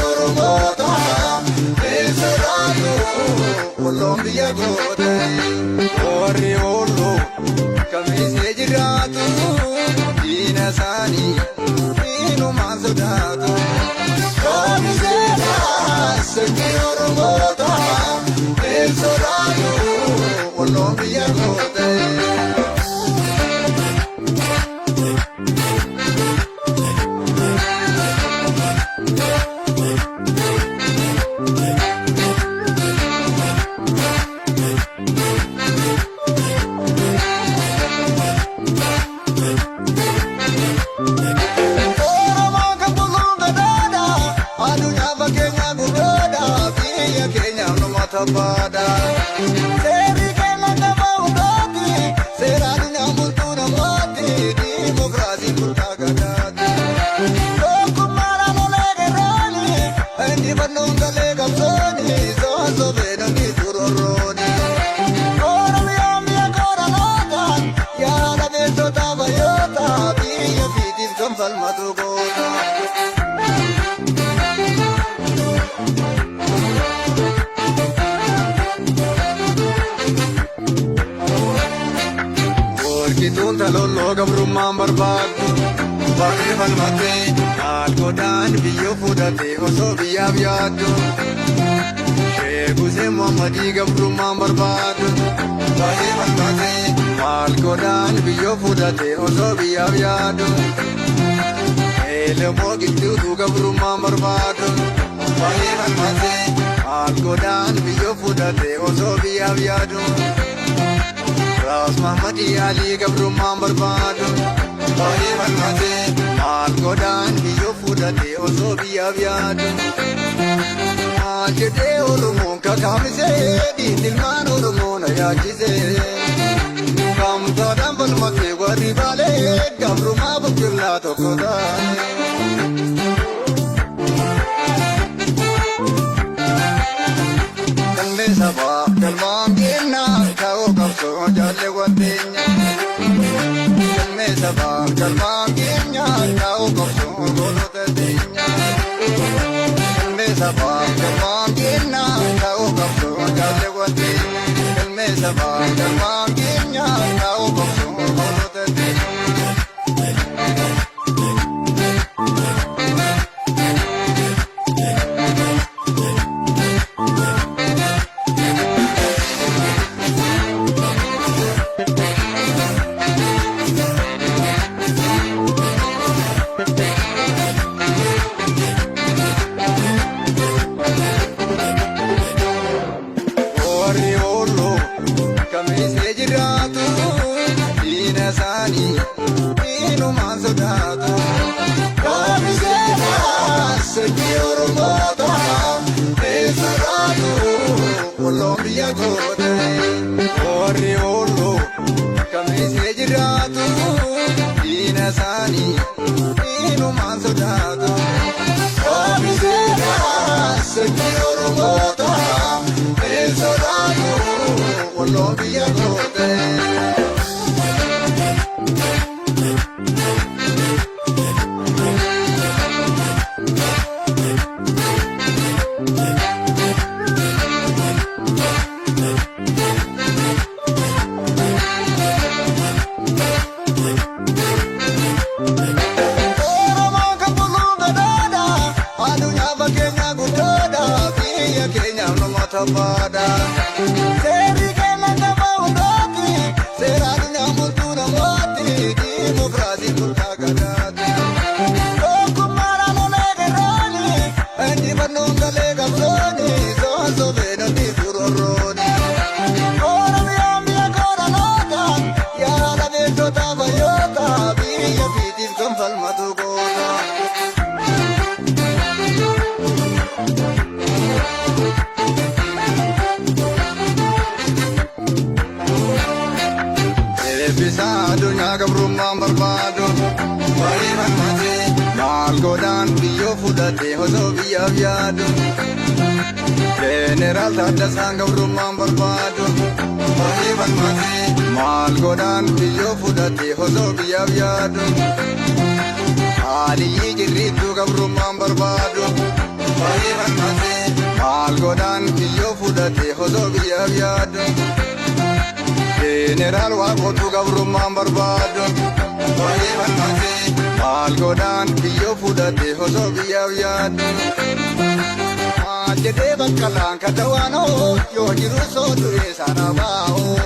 Oromoota hin sodaatu walloon biyya goote. Warri Walloo kamisee jiraatu diina isaanii diinumaan sodaatu. Kamiseera sanyii Oromoota hin sodaatu walloon biyya goote. Oromoon kan buluun gadaadha. Addunyaa fakkeenya guddaadha. Biyya keenyaaf nama tabbaadha. Seerri keenya nama hundaati. Seera addunyaa bultuu namaati. Dimookiraasiin bultaa gadaati. Tokkummaadhaan olee garraani. Injifannoon galee qabsooni. Soosobee namni turorrooni. Oromiyaan biyya kooranoota. Yaada beektota bayyoota. Biyya fiitiif kan falmatu goota. Warqituun talolloo gabrummaan barbaaddu. Baay'ee falmattee maal godhaan biyyoo fudhatte osoo biyyaaf yaaddu. Sheek Hussein Muhammadii gabrummaan barbaaddu. Baay'ee falmattee maal godhaan biyyoo fudhatte osoo biyyaaf yaaddu. Elemoo qilxuutuu gabrummaan barbaaddu. Baay'ee falmattee maal godhaan biyyoo fudhatte osoo biyyaaf yaaddu. Raas Mahammadii Alii gabrummaan barbaadu. Baay'ee falmatee maal godhaan biyyoo fudhate osoo biyyaaf yaadu. Maal jedhee Oromoon kakaamisee diinni ilmaan Oromoo na yaachisee. Gamtaadhaan falmatee warri baalee gabrummaa buqqifnaa tokko taane. Galmee sabaa galmaan kennaa ta'uu qabsoo jaalleewwan teenya. Galmee sabaa galmaan keenya ta'uu qabsoo gootota teenya. Galmee sabaa galmaan keenya ta'uu qabsoo jaalleewwan teenya. Galmee sabaa galmaan keenya ta'uu qabsoo gootota teenya. Warri Walloo kamisee jiraatu diina isaanii diinumaan sodaatu. Kamiseera sanyii Oromoota hin sodaatu walloon biyya goote. Warri Walloo kamisee jiraatu diina isaanii diinumaan sodaatu. Kamiseera sanyii Oromoota hin sodaatu walloon biyya goote. Oromoon kan buluun gadaadha. Addunyaa fakkeenya guddaadha. Biyya keenyaaf nama tabbaadha. Seerri keenya nama hundaati. Seera addunyaa bultuu namaati. Dimookiraasiin bultaa gadaati. Tokkummaadhaan olee garraani. Injifannoon galee qabsooni. Soosobee namni turorrooni. Oromiyaan biyya kooranoota. Yaada beektota bayyoota. Biyya fiitiif kan falmatu goota. Eebbisaa addunyaa gabrummaan barbaadu. Baay'ee falmatee maal godhaan biyyoo fudhate osoo biyyaaf yaadu. Jeneraal Taaddasaan gabrummaan barbaadu. Baay'ee falmatee maal godhaan biyyoo fudhate osoo biyyaaf yaadu. Aliyyi jirriittuu gabrummaan barbaadu. Baay'ee falmatee maal godhaan kiyyoo fudhatee osoo biyyaaf yaadu. Jeneraal Waaqootu gabrummaan barbaadu. Baay'ee falmatee maal godhaan kiyyoo fudhatee osoo biyyaaf yaadu. Maal jedhee bakka laan katawaanoo yoo jiru soo du'e sana baa'oo.